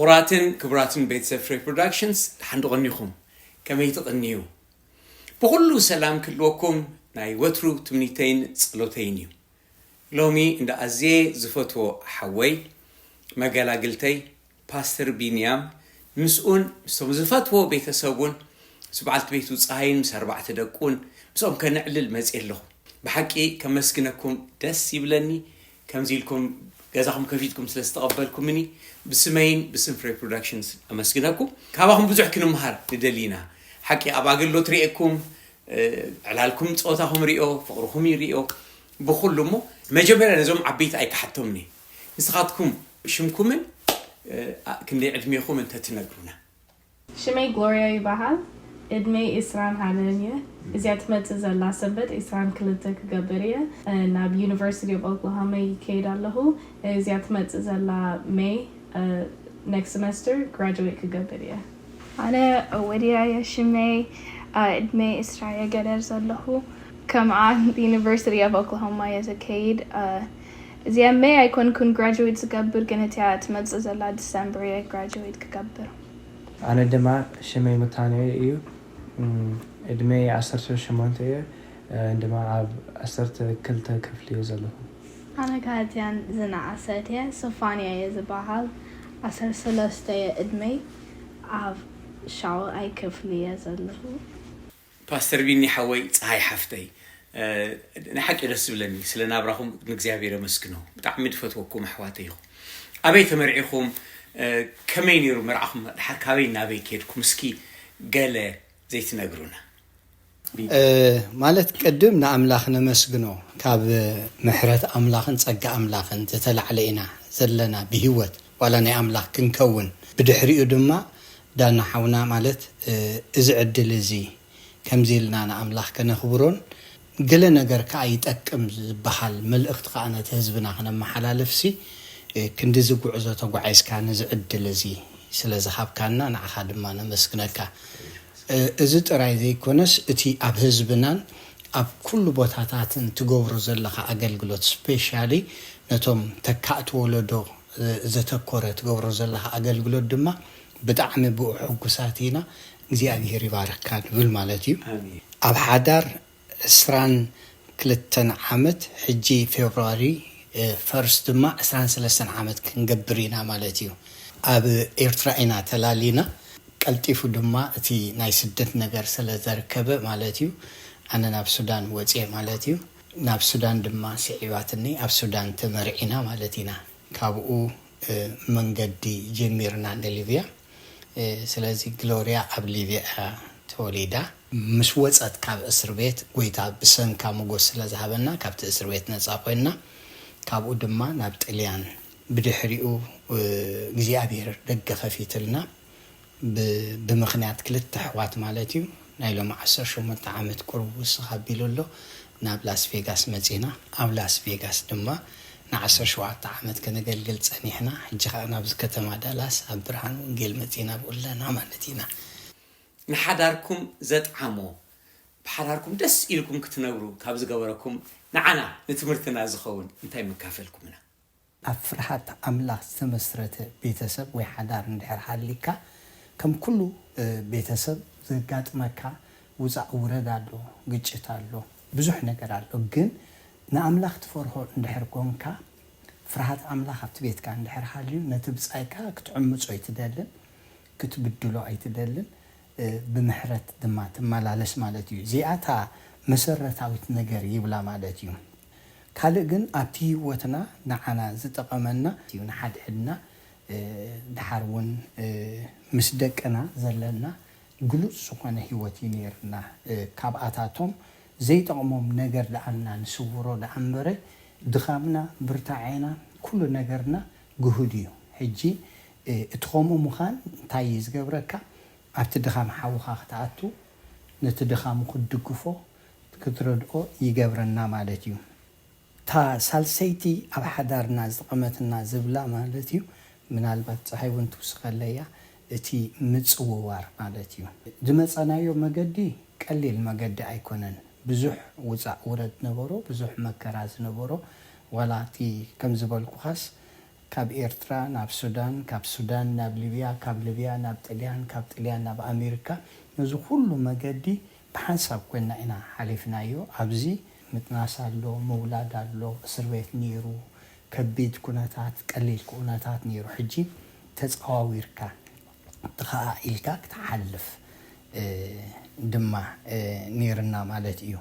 ክቡራትን ክቡራትን ቤተሰብ ፍሬ ፕሮዳክሽንስ፣ ደሓን ዶ ቀኒኹም? ከመይ ትቕንዩ? ብኹሉ ሰላም ክህልወኩም ናይ ወትሩ ትምኒተይን ጸሎተይን እዩ። ሎሚ እንዳ ኣዝየ ዝፈትዎ ሓወይ፣ መገላግልተይ፣ ፓስተር ቢንያም፣ ምስኡን ምስቶም ዝፈትዎ ቤተሰቡን፣ ምስ በዓልቲ ቤቱ ጸሃይን፣ ምስ ኣርባዕተ ደቁን፣ ምስኦም ከነዕልል መጽየ ኣለኹ። ብሓቂ ከመስግነኩም ደስ ይብለኒ። ከምዚ ኢልኩም ገዛኹም ከፊትኩም ስለ ዝተቐበልኩምኒ ብስመይን ብስም ፍሬ ፕሮዳክሽንስ ኣመስግነኩም። ካባኹም ብዙሕ ክንምሃር ንደሊ ኢና። ሓቂ ኣብ ኣገልግሎት ርእየኩም፣ እ፣ ዕላልኩም ጸወታኹም ሪኦ፣ ፍቕርኹም ይሪኦ፣ ብኹሉ እሞ መጀመርያ ነዞም ዓበይቲ ኣይክሓቶምኒ። ንስኻትኩም ሽምኩምን፣ እ፣ ኣ-፣ ክንደይ ዕድሜኹም እንተትነግሩና። ሽመይ ግሎርያ ይበሃል። ዕድመይ ዕስራን ሓደን እየ። እዚኣ ትመጽእ ዘላ ሰንበት ዕስራን ክልተ ክገብር እየ። እ፣ ናብ ዩኒቨርሲቲ ኦፍ ኦክላሆማ ይከይድ ኣለኹ። እዚኣ ትመጽእ ዘላ ሜይ፣ እ፣ ኔክስት ሰመስተር ግራጁዌት ክገብር እየ። ኣነ ወድያ እየ ሽመይ። እ፣ ዕድመይ ዕስራ እየ ገደር ዘለኹ። ከምኣ ዩኒቨርሲቲ ኦፍ ኦክላሆማ እየ ዝከይድ። እ፣ እዚኣ ሜይ ኣይኮንኩን ግራጁዌት ዝገብር፣ ግን እቲኣ ትመጽእ ዘላ ዲሰምበር እየ ግራጁዌት ክገብር። ኣነ ድማ ሽመይ ሙታንዮ እዩ። እም፣ ዕድመይ ዓሰርተ ሸሞንተ እየ። እ፣ ድማ ኣብ ዓሰርተ ክልተ ክፍሊ እየ ዘለኹ። ኣነ ካህትያን ዝነኣሰት እየ። ሶፋንያ እየ ዝበሃል። ዓሰርተ ሰለስተ እየ ዕድመይ። ኣብ ሻውዓይ ክፍሊ እየ ዘለኹ። ፓስተር ቢኒ ሓወይ፣ ጸሃይ ሓፍተይ፣ እ፣ ንሓቂ ደስ ዝብለኒ ስለ ናብራኹም ንእግዚኣብሔር የመስግኖ። ብጣዕሚ ዝፈትወኩም ኣሕዋተይ ኢኹም። ኣበይ ተመርዒኹም? እ፣ ከመይ ነይሩ መርዓኹም? ድሓር ካበይ ናበይ ከድኩም? እስኪ ገለ ዘይትነግሩና? እ፣ ማለት ቅድም ንኣምላኽ ነመስግኖ። ካብ ምሕረት ኣምላኽን ጸጋ ኣምላኽን ዝተላዕለ ኢና ዘለና ብህይወት፣ ዋላ ናይ ኣምላኽ ክንከውን። ብድሕሪኡ ድማ ዳና ሓውና ማለት፣ እ፣ እዚ ዕድል እዚ ከምዚ ኢልና ንኣምላኽ ከነኽብሮን ገለ ነገር ከኣ ይጠቅም ዝበሃል መልእኽቲ ከኣ ነቲ ህዝብና ክነመሓላልፍሲ፣ እ፣ ክንድዚ ጉዕዞ ተጓዒዝካ ነዚ ዕድል እዚ ስለ ዝሃብካና ንዓኻ ድማ ነመስግነካ። እ፣ እዚ ጥራይ ዘይኮነስ እቲ ኣብ ህዝብናን ኣብ ኩሉ ቦታታትን ትገብሮ ዘለኻ ኣገልግሎት፣ ስፔሻሊ ነቶም ተካእቲ ወለዶ፣ እ፣ ዘተኮረ ትገብሮ ዘለኻ ኣገልግሎት ድማ ብጣዕሚ ብኡ ሕጉሳት ኢና። እግዚኣብሄር ይባርክካ ንብል ማለት እዩ። ኣሜን። ኣብ ሓዳር ዕስራን ክልተን ዓመት፣ ሕጂ ፌብሩዋሪ፣ እ፣ ፈርስት ድማ ዕስራን ሰለስተን ዓመት ክንገብር ኢና ማለት እዩ። ኣብ ኤርትራ ኢና ተላሊና። ቀልጢፉ ድማ እቲ ናይ ስደት ነገር ስለ ዘርከበ ማለት እዩ፣ ኣነ ናብ ሱዳን ወፅየ ማለት እዩ። ናብ ሱዳን ድማ ስዒባትኒ፣ ኣብ ሱዳን ተመርዒና ማለት ኢና። ካብኡ፣ እ፣ መንገዲ ጀሚርና ንሊብያ። እ፣ ስለዚ ግሎርያ ኣብ ሊብያ እያ ተወሊዳ። ምስ ወጸት ካብ እስር ቤት፣ ጎይታ ብሰንካ ሞገስ ስለ ዝሃበና፣ ካብቲ እስር ቤት ነጻ ኮይንና፣ ካብኡ ድማ ናብ ጥልያን፣ ብድሕሪኡ፣ እ፣ እግዚኣብሔር ደገ ከፊትልና፣ ብ-፣ ብምኽንያት ክልተ ኣሕዋት ማለት እዩ፣ ናይ ሎሚ ዓሰርተ ሸሞንተ ዓመት ቁሩብ ውስኽ ኣቢሉ ኣሎ፣ ናብ ላስ ቬጋስ መጺና። ኣብ ላስ ቬጋስ ድማ ንዓሰርተ ሸውዓተ ዓመት ከነገልግል ጸኒሕና። ሕጂ ኸኣ ናብዚ ከተማ ዳላስ ኣብ ብርሃን ወንጌል መጺና ብኡ ኣለና ማለት ኢና። ንሓዳርኩም ዘጥዓሞ፣ ብሓዳርኩም ደስ ኢልኩም ክትነብሩ ካብ ዝገበረኩም፣ ንዓና ንትምህርትና ዝኸውን እንታይ መካፈልኩምና? ኣብ ፍርሃት ኣምላኽ ዝተመስረተ ቤተሰብ ወይ ሓዳር እንድሕር ሃሊካ፣ ከም ኩሉ፣ እ፣ ቤተሰብ ዘጋጥመካ ውጻእ ውረድ ኣሎ፣ ግጭት ኣሎ፣ ብዙሕ ነገር ኣሎ። ግን ንኣምላኽ ትፈርሆ እንድሕር ኮንካ፣ ፍርሃት ኣምላኽ ኣብቲ ቤትካ እንድሕር ሃልዩ፣ ነቲ ብጻይካ ክትዕምጾ ኣይትደልን፣ ክትብድሎ ኣይትደልን፣ እ፣ ብምሕረት ድማ ትመላለስ ማለት እዩ። እዚኣ እታ መሰረታዊት ነገር ይብላ ማለት እዩ። ካልእ ግን ኣብቲ ህይወትና ንዓና ዝጠቐመና እዩ። ንሓድሕድና፣ እ፣ ድሓር እውን፣ እ፣ ምስ ደቅና ዘለና ግሉጽ ዝኾነ ህይወት እዩ ነይርና። እ፣ ካብኣታቶም ዘይጠቕሞም ነገር ደኣ እና ንስውሮ ደኣ እምበረ፣ ድኻምና፣ ብርታዔና፣ ኩሉ ነገርና ግሁድ እዩ። ሕጂ፣ እ፣ እቲ ከምኡ ምዃን እንታይ እዩ ዝገብረካ? ኣብቲ ድኻም ሓውኻ ክትኣቱ፣ ነቲ ድኻሙ ክትድግፎ፣ ክትረድኦ ይገብረና ማለት እዩ። እታ ሳልሰይቲ ኣብ ሓዳርና ዝጠቐመትና ዝብላ ማለት እዩ፣ ምናልባት ጸሃይ እውን ትውስኸለያ፣ እቲ ምጽውዋር ማለት እዩ። ዝመጸናዮ መገዲ ቀሊል መገዲ ኣይኮነን። ብዙሕ ውጻእ ውረድ ነበሮ፣ ብዙሕ መከራ ዝነበሮ፣ ዋላ እቲ ከም ዝበልኩኻስ ካብ ኤርትራ ናብ ሱዳን፣ ካብ ሱዳን ናብ ሊብያ፣ ካብ ሊብያ ናብ ጥልያን፣ ካብ ጥልያን ናብ ኣሜሪካ፣ ነዚ ኩሉ መገዲ ብሓንሳብ ኮይና ኢና ሓሊፍናዮ። ኣብዚ ምጥናስ ኣሎ፣ ምውላድ ኣሎ፣ እስር ቤት ነይሩ፣ ከቢድ ኩነታት፣ ቀሊል ኩነታት ነይሩ። ሕጂ ተጸዋዊርካ ተኸኣኢልካ ክትሓልፍ ድማ ነይርና ማለት እዩ።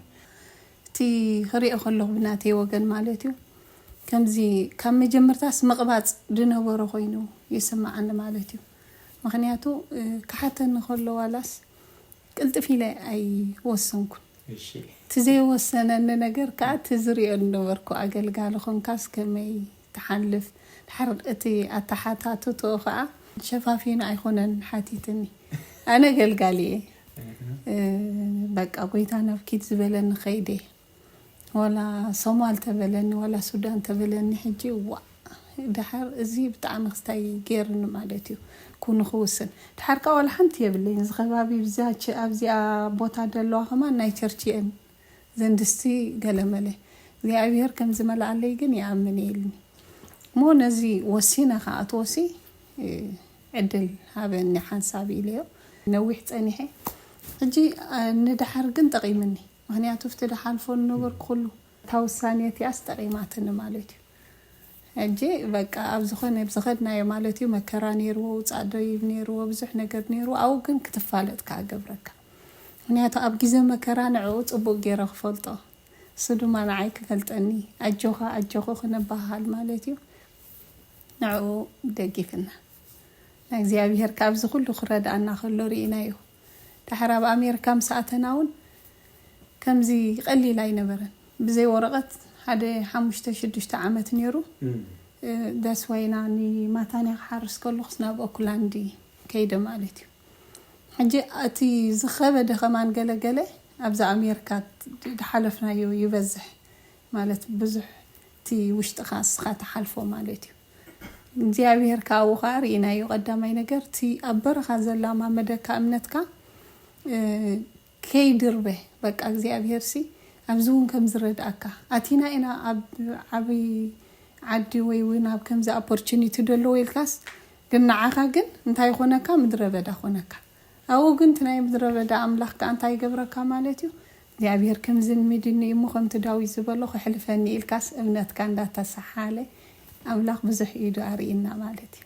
እቲ ክሪኦ ከለኹ ብናተይ ወገን ማለት እዩ ከምዚ ካብ መጀመርታስ ምቕባፅ ዝነበሮ ኮይኑ ይስምዓኒ ማለት እዩ። ምክንያቱ ክሓተኒ ከሎ ዋላስ ቅልጥፍ ኢለ ኣይወሰንኩን። እቲ ዘይወሰነኒ ነገር ከዓ እቲ ዝሪኦ ዝነበርኩ ኣገልጋሊ ኮንካስ ከመይ ትሓልፍ ድሓር እቲ ኣተሓታትትኡ ከዓ ሸፋፊኑ ኣይኮነን ሓቲትኒ። ኣነ ገልጋሊ እየ። በቃ ጎይታ ናብ ኪድ ዝበለኒ ከይደ ዋላ ሶማል ተበለኒ ዋላ ሱዳን ተበለኒ ሕጂ ዋ ድሓር እዚ ብጣዕሚ ክስታይ ገይርኒ ማለት እዩ። ኩኑ ክውስን ድሓር ከዓ ዋላ ሓንቲ የብለይን። እዚ ከባቢ ብዛች ኣብዚኣ ቦታ ዘለዋ ከማን ናይ ቸርች እየን ዘንድስቲ ገለመለ እግዚኣብሔር ከም ዝመልኣለይ ግን ይኣምን እየ ኢልኒ። እሞ ነዚ ወሲነ ከዓ ትወሲ ዕድል ሃበኒ ሓንሳብ ኢለዮ። ነዊሕ ፀኒሐ ሕጂ ንድሓር ግን ጠቒምኒ። ምክንያቱ ኣብቲ ድሓልፎ ዝነበርኩ ኩሉ እታ ውሳኔ እቲኣስ ጠቒማትኒ ማለት እዩ። ሕጂ በቃ ኣብ ዝኾነ ብዝኸድናዮ ማለት እዩ መከራ ነይርዎ ውፃእ ደይብ ነይርዎ ብዙሕ ነገር ነይርዎ ኣብኡ ግን ክትፋለጥ ከዓ ገብረካ። ምክንያቱ ኣብ ግዜ መከራ ንዕኡ ፅቡቅ ገይረ ክፈልጦ እሱ ድማ ንዓይ ክፈልጠኒ ኣጆኻ ኣጆኹ ክንበሃል ማለት እዩ። ንዕኡ ደጊፍና ንእግዚኣብሔር ካብዚ ኩሉ ክረድኣና ከሎ ርኢናዮ። ድሓር ኣብ ኣሜሪካ ምስ ኣተና እውን ከምዚ ቀሊል ኣይነበረን። ብዘይ ወረቐት ሓደ ሓሙሽተ ሽዱሽተ ዓመት ነይሩ። ዳስዋይና ንማታንያ ክሓርስ ከለኹስ ናብ ኦክላንድ ከይደ ማለት እዩ። ሕጂ እቲ ዝኸበደ ከማን ገለገለ ኣብዚ ኣሜሪካ ድሓለፍናዮ ይበዝሕ ማለት ብዙሕ እቲ ውሽጥኻ እስኻ ትሓልፎ ማለት እዩ። እግዚኣብሔር ካብኡ ከዓ ርኢናዮ። ቀዳማይ ነገር እቲ ኣብ በረኻ ዘላማመደካ እምነትካ ከይድርበ በቃ እግዚኣብሔር ሲ ኣብዚ እውን ከም ዝረድኣካ ኣቲና ኢና ኣብ ዓብይ ዓዲ ወይ እውን ኣብ ከምዚ opportunity ደለዎ ኢልካስ ግን ንዓኻ ግን እንታይ ይኾነካ ምድረ በዳ ኾነካ። ኣብኡ ግን እቲ ናይ ምድረ በዳ ኣምላኽ ከዓ እንታይ ይገብረካ ማለት እዩ እግዚኣብሔር ከምዚ ንሚድኒ እሞ ከምቲ ዳዊት ዝበሎ ከሕልፈኒ ኢልካስ እምነትካ እንዳተሰሓለ ኣምላኽ ብዙሕ ኢዱ ኣርእና ማለት እዩ።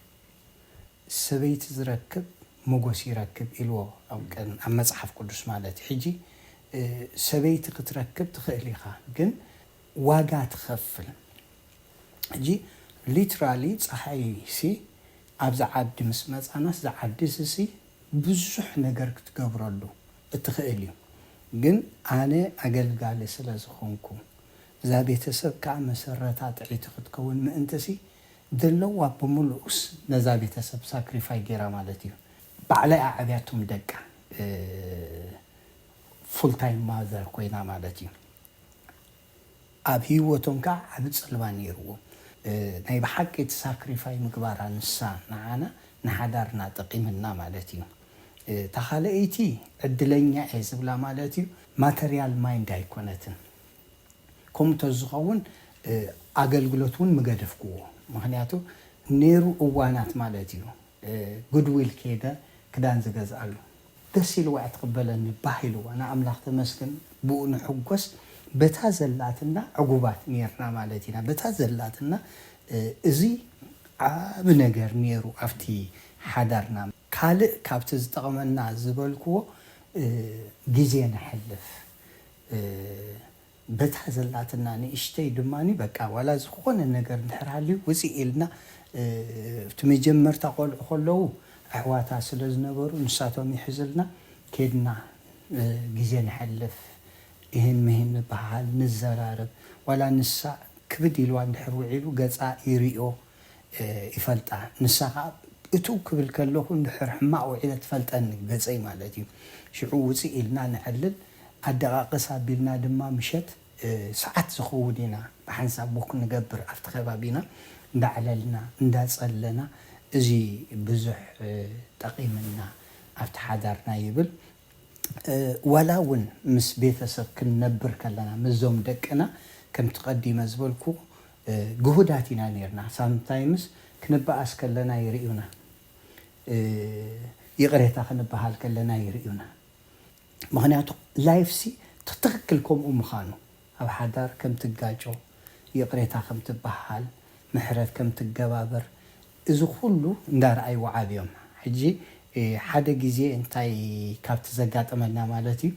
ሰበይቲ ዝረክብ ሞጎስ ይረክብ ኢልዎ ኣብ መፅሓፍ ቅዱስ ማለት እዩ። ሕጂ ሰበይቲ ክትረክብ ትኽእል ኢኻ ግን ዋጋ ትኸፍል። ሕጂ literally ፀሓይ ሲ ኣብዚ ዓዲ ምስ መፃናስ ዝዓዲ ስሲ ብዙሕ ነገር ክትገብረሉ እትኽእል እዩ። ግን ኣነ ኣገልጋሊ ስለ ዝኾንኩ እዛ ቤተሰብ ከዓ መሰረታ ጥዕይቲ ክትከውን ምእንቲ ሲ ዘለዋ ብምሉኡስ ነዛ ቤተሰብ ሳክሪፋይ ገይራ ማለት እዩ። ባዕላይ ኣዕብያቶም ደቃ full time mother ኮይና ማለት እዩ። ኣብ ህይወቶም ከዓ ዓብ ፅልዋ ነይርዎም። ናይ ብሓቂ እቲ ሳክሪፋይ ምግባራ ንሳ ንዓና ንሓዳርና ጠቂምና ማለት እዩ። እታ ካልኣይቲ ዕድለኛ እየ ዝብላ ማለት እዩ። Material mind ኣይኮነትን። ከምኡ ተዝኸውን ኣገልግሎት እውን ምገደፍክዎ። ምክንያቱ ነይሩ እዋናት ማለት እዩ። Goodwill ከይደ ክዳን ዝገዝኣሉ ደስ ኢልዋ እያ ትቕበለኒ ባህ ኢልዋ ንኣምላኽ ተመስገን ብኡ ንሕጎስ በታ ዘላትና ዕጉባት ነርና ማለት ኢና በታ ዘላትና እዚ ዓብ ነገር ነይሩ ኣብቲ ሓዳርና ካልእ ካብቲ ዝጠቕመና ዝበልክዎ ግዜ ነሕልፍ በታ ዘላትና ንእሽተይ ድማ በቃ ዋላ ዝኾነ ነገር እንድሕር ሃልዩ ውፅእ ኢልና እቲ መጀመርታ ቆልዑ ከለዉ ኣሕዋታ ስለ ዝነበሩ ንሳቶም ይሕዝልና ኬድና ግዜ ንሐልፍ እህን ምህን ንበሃል ንዘራረብ ዋላ ንሳ ክብድ ኢልዋ እንድሕር ውዒሉ ገፃ ይሪኦ ይፈልጣ ንሳ ከዓ እትው ክብል ከለኹ እንድሕር ሕማቕ ውዒለ ትፈልጠኒ ገፀይ ማለት እዩ ሽዑ ውፅእ ኢልና ንዐልል ኣደቓቕስ ኣቢልና ድማ ምሸት ሰዓት ዝኸውን ኢና ብሓንሳብ ወክ ንገብር ኣብቲ ከባቢና እንዳዕለልና እንዳፀለና እዚ ብዙሕ ጠቒምና ኣብቲ ሓዳርና ይብል ዋላ እውን ምስ ቤተሰብ ክንነብር ከለና ምስዞም ደቅና ከምቲ ቀዲመ ዝበልኩ ግሁዳት ኢና ነርና ሳምታይምስ ክንበኣስ ከለና ይርእዩና፣ ይቕሬታ ክንበሃል ከለና ይርእዩና። ምኽንያቱ ላይፍሲ ትኽክል ከምኡ ምዃኑ፣ ኣብ ሓዳር ከም ትጋጮ፣ ይቕሬታ ከም ትበሃል፣ ምሕረት ከም ትገባበር፣ እዚ ኩሉ እንዳረኣይዎ ዓብዮም። ሕጂ ሓደ ግዜ እንታይ ካብቲ ዘጋጠመና ማለት እዩ፣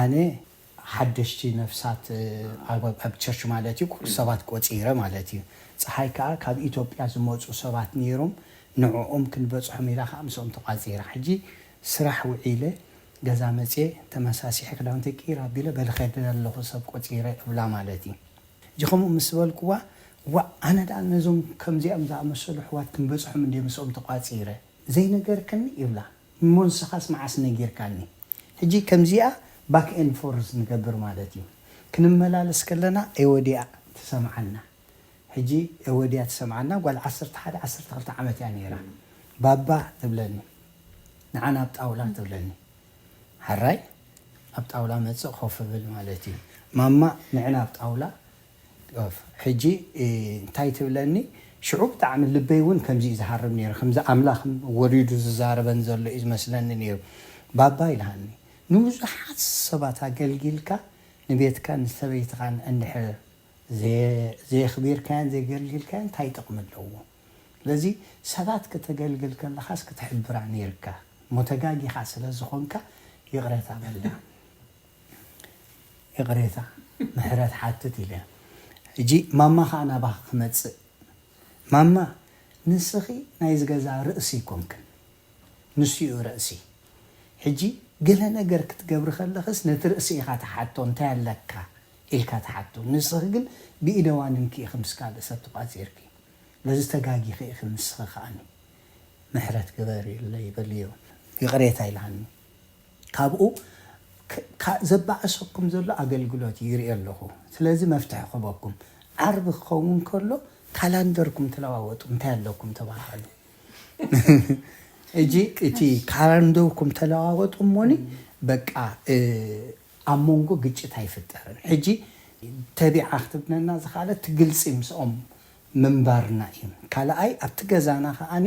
ኣነ ሓደሽቲ ነፍሳት ኣብ ቸርች ማለት እዩ ኩሉ ሰባት ቆፂረ ማለት እዩ። ፀሓይ ከዓ ካብ ኢትዮጵያ ዝመፁ ሰባት ነይሮም፣ ንዕኦም ክንበፅሖም ኢላ ከዓ ምስኦም ተቋፂረ። ሕጂ ስራሕ ውዒለ ገዛ መፅየ፣ ተመሳሲሐ ክዳውንቲ ቅይር ኣቢለ በልኸደ ኣለኹ ሰብ ቆፂረ እብላ ማለት እዩ። ሕጂ ከምኡ ምስ በልክዋ፣ ዋ ኣነ ደኣ ነዞም ከምዚኦም ዝኣመሰሉ ኣሕዋት ክንበፅሖም እንደ ምስኦም ተቋፂረ ዘይነገርክኒ ይብላ። እሞ ንስኻስ መዓስ ነጊርካኒ? ሕጂ ከምዚኣ ባክ ኤንድ ፎርስ ንገብር ማለት እዩ። ክንመላለስ ከለና ኤወዲያ ትሰምዓና። ሕጂ ኤወዲያ ትሰምዓና፣ ጓል ዓሰርተ ሓደ ዓሰርተ ክልተ ዓመት እያ ነይራ። ባባ ትብለኒ፣ ንዓና ኣብ ጣውላ ትብለኒ። ሕራይ ኣብ ጣውላ መጽእ ኮፍ ብል ማለት እዩ። ማማ ንዕና ኣብ ጣውላ ኮፍ። ሕጂ እንታይ ትብለኒ? ሽዑ ብጣዕሚ ልበይ እውን ከምዚ እዩ ዝሃርም ነይሩ። ከምዚ ኣምላኽ ወሪዱ ዝዛረበን ዘሎ እዩ ዝመስለኒ ነይሩ። ባባ ኢልሃኒ፣ ንብዙሓት ሰባት ኣገልጊልካ ንቤትካን ንሰበይትኻን እንድሕር ዘየኽቢርካያን ዘየገልግልካያን እንታይ ጥቕሚ ኣለዎ? ስለዚ ሰባት ከተገልግል ከለኻስ ክትሕብራ ነይርካ፣ እሞ ተጋጊኻ ስለ ዝኾንካ ይቕሬታ በላ። ይቕሬታ፣ ምሕረት ሓትት ኢለ። ሕጂ ማማ ኸዓ ናባኻ ክመጽእ፣ ማማ ንስኺ ናይዚ ገዛ ርእሲ ኣይኮንክን፣ ንሱ እዩ ርእሲ። ሕጂ ገለ ነገር ክትገብሪ ከለኽስ ነቲ ርእሲ ኢኻ ትሓቶ፣ እንታይ ኣለካ ኢልካ ትሓቶ። ንስኺ ግን ብኢደዋንንኪ ኢኺ ምስ ካልእ ሰብ ተቋጺርኪ። በዚ ተጋጊኺ ኢኺ ንስኺ ከኣኒ። ምሕረት ግበርለይ በልዮ። ይቕሬታ ኢልሃኒ። ካብኡ ዘባእሰኩም ዘሎ ኣገልግሎት ይርኢ ኣለኹ። ስለዚ መፍትሒ ክበኩም። ዓርቢ ክኸውን ከሎ ካላንደርኩም ተለዋወጡ፣ እንታይ ኣለኩም ተባሃሉ። እጂ እቲ ካላንደርኩም ተለዋወጡ እሞኒ በቃ ኣብ መንጎ ግጭት ኣይፍጠርን። ሕጂ ተቢዓ ክትብነና ዝኻለት ግልፂ ምስኦም ምንባርና እዩ። ካልኣይ ኣብቲ ገዛና ከዓኒ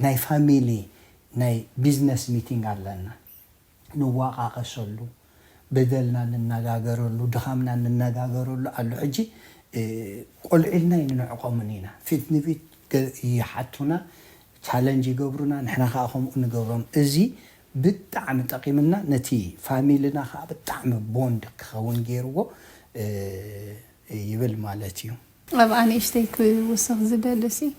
ናይ ፋሚሊ ናይ ቢዝነስ ሚቲንግ ኣለና። ንዋቃቀሰሉ፣ በደልና ንነጋገረሉ፣ ድኻምና ንነጋገረሉ ኣሎ። ሕጂ ቆልዑ ኢልና ኣይንንዕቆምን ኢና። ፊት ንፊት ይሓቱና፣ ቻለንጅ ይገብሩና፣ ንሕና ከዓ ከምኡ ንገብሮም። እዚ ብጣዕሚ ጠቂምና፣ ነቲ ፋሚልና ከዓ ብጣዕሚ ቦንድ ክኸውን ገይርዎ ይብል ማለት እዩ። ኣብ ኣንእሽተይ ክውስኽ ዝደሊ ሲ፣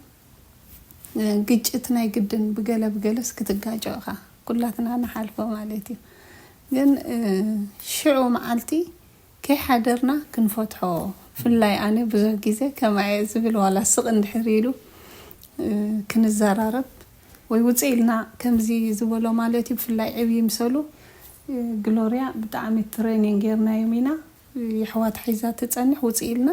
ግጭት ናይ ግድን ብገለ ብገለስ ክትጋጨው ኢኻ። ኩላትና ንሓልፎ ማለት እዩ። ግን ሽዑ መዓልቲ ከይሓደርና ክንፈትሖ። ብፍላይ ኣነ ብዙሕ ግዜ ከማየ ዝብል ዋላ ስቕ እንድሕር ኢሉ ክንዘራረብ ወይ ውፅእ ኢልና ከምዚ ዝበሎ ማለት እዩ። ብፍላይ ዕብይ ምሰሉ ግሎርያ ብጣዕሚ ትሬኒንግ ጌርናዮም ኢና። የሕዋት ሒዛ ትጸንሕ ውጽእ ኢልና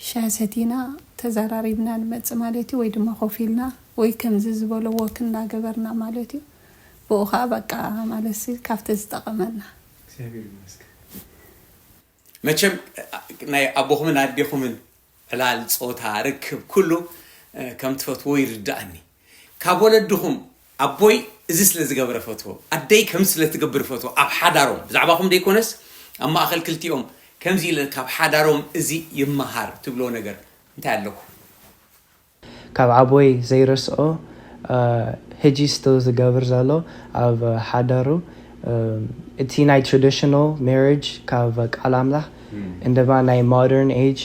ሻሂ ሰቲና ተዘራሪብና ንመጽእ ማለት እዩ። ወይ ድማ ኮፍ ኢልና ወይ ከምዚ ዝበሎ ወክ እንዳገበርና ማለት እዩ። ብኡ ከዓ በቃ ማለት ሲ ካብቲ ዝጠቐመና። እግዚኣብሔር ይመስገን። መቸም ናይ ኣቦኹምን ኣዴኹምን ዕላል፣ ጾታ፣ ርክብ፣ ኩሉ ከም ትፈትዎ ይርድኣኒ። ካብ ወለድኹም ኣቦይ እዚ ስለ ዝገበረ ፈትዎ፣ ኣደይ ከም ስለ ትገብር ፈትዎ፣ ኣብ ሓዳሮም ብዛዕባኹም ደይኮነስ ኣብ ማእኸል ክልቲኦም ከምዚ ኢለ ካብ ሓዳሮም እዚ ይመሃር ትብሎ ነገር እንታይ ኣለኩም? ካብ ኣቦይ ዘይረስኦ ሕጂ ስተው ዝገብር ዘሎ ኣብ ሓዳሩ እቲ ናይ ትራዲሽናል ማሪጅ ካብ ቃል ኣምላኽ እንደባ ናይ ሞደርን ኤጅ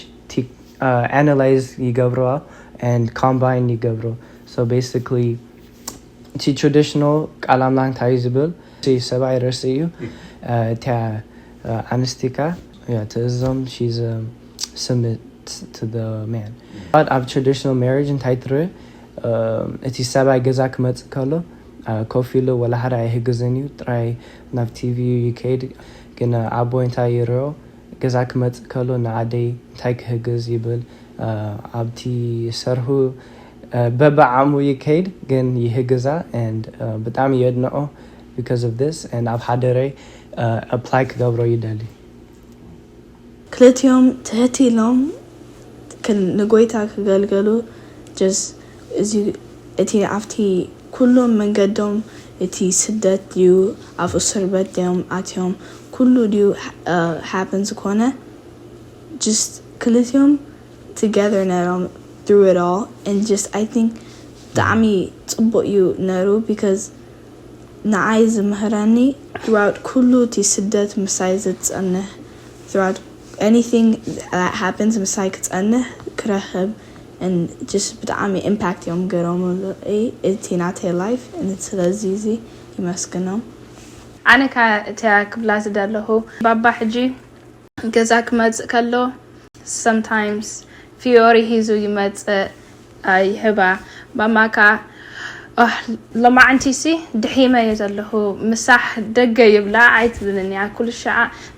ኣናላይዝ ይገብርዋ and ኮምባይን ይገብሮ። So basically እቲ ትራዲሽናል ቃል ኣምላኽ እንታይ እዩ ዝብል? እቲ ሰብኣይ ርእሲ እዩ፣ እቲያ ኣንስቲካ ትእዝዞም፣ she's submit to the man። ኣብ ትራዲሽናል ማሪጅ እንታይ ትርኢ? እቲ ሰብኣይ ገዛ ክመፅእ ከሎ ኮፍ ኢሉ ወላ ሓደ ኣይህግዝን እዩ፣ ጥራይ ናብ ቲቪ ይከይድ። ግን ኣቦይ እንታይ ይርኦ? ገዛ ክመፅእ ከሎ ንኣደይ እንታይ ክህግዝ ይብል። ኣብቲ ሰርሁ በብዓቕሙ ይከይድ፣ ግን ይህግዛ and ብጣዕሚ የድንዖ because of this and ኣብ ሓደረይ ኣፕላይ ክገብሮ ይደሊ። ክልቲኦም ትሕት ኢሎም ንጎይታ ክገልገሉ just እዚ እቲ ኣብቲ ኩሎም መንገዶም እቲ ስደት ድዩ ኣብ እስር ቤት ድዮም ኣትዮም ኩሉ ድዩ ሃፕን ዝኾነ just ክልቲኦም together ነሮም through it all and just I think ብጣዕሚ ፅቡቅ እዩ ነሩ because ንዓይ ዝምህረኒ throughout ኩሉ እቲ ስደት ምሳይ ዝፀንሕ throughout anything that happens ምሳይ ክፀንሕ ክረኽብ and just ብጣዕሚ impact እዮም ገይሮምሉ እቲ ናተይ life ስለዚ እዚ ይመስግኖም። ኣነ እታ ክብላ ዝደለኹ ባባ ሕጂ ገዛ ክመፅእ ከሎ sometimes ፊዮሪ ሒዙ ይመፅእ ይህባ ማማ ከኣ ሎማዓንቲ ሲ ድሒመ እየ ዘለኹ ምሳሕ ደገ ይብላ ኣይትብልን እያ ኩሉ ሻዓ